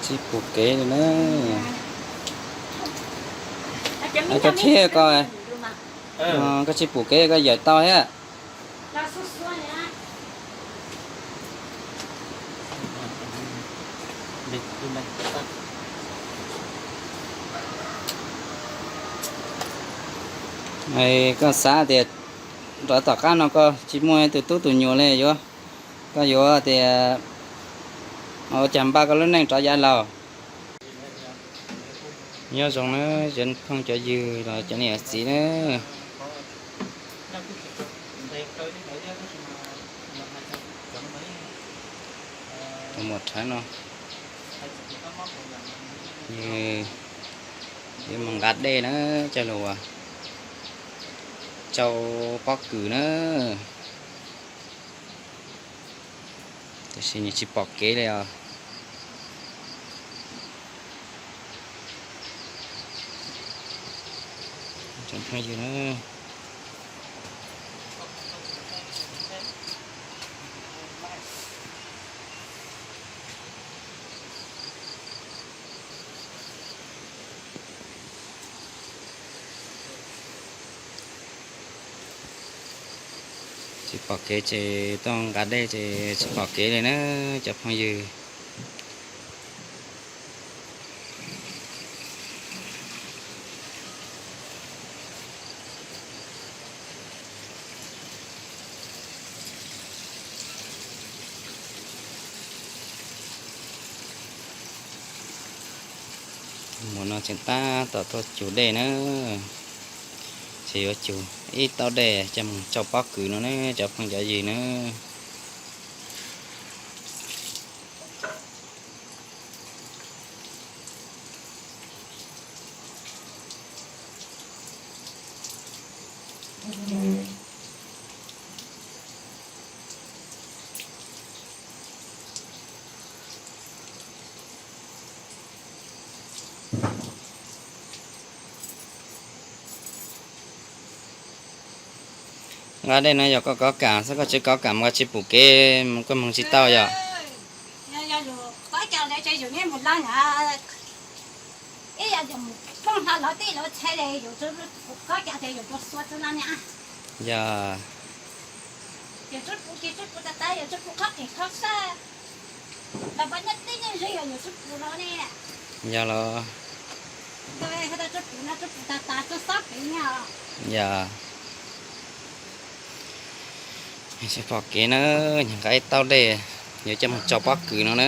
Tsis pom kev li na. Koj thiab koj, koj tsis pom kev koj yawm tau thiab. Koj xav tias rov tom qab no koj tsis muaj tus tub tus nyuam li yuav, koj yuav tias ua cas npaj koj lub neej rov yav laus. Nyob zoo na, cov phooj cov ywg los cov niam txiv na. Tus muam rhawv no, yus yuav mus nqa dej na, coj los ua tsau pob kws na. Tiam sis nws tsis pom kev li os. Tsis pom kev ces tuaj nqa dej ces tsis pom kev li na, cov phooj ywg. Mus no tseem tab tom tuaj cug dej na, ces yuav cug ib taub dej coj mus tsau pob kws no na, cov phooj cov ywg na. Nqa dej no yog koj kov kam xwb, koj tsis kov kam mas koj tsis pom kev, koj moog tsis tau yom. Yog, yog los, yog, tsis pom kev na, nqa ib taub dej yuav coj mus tsau pob kws no na.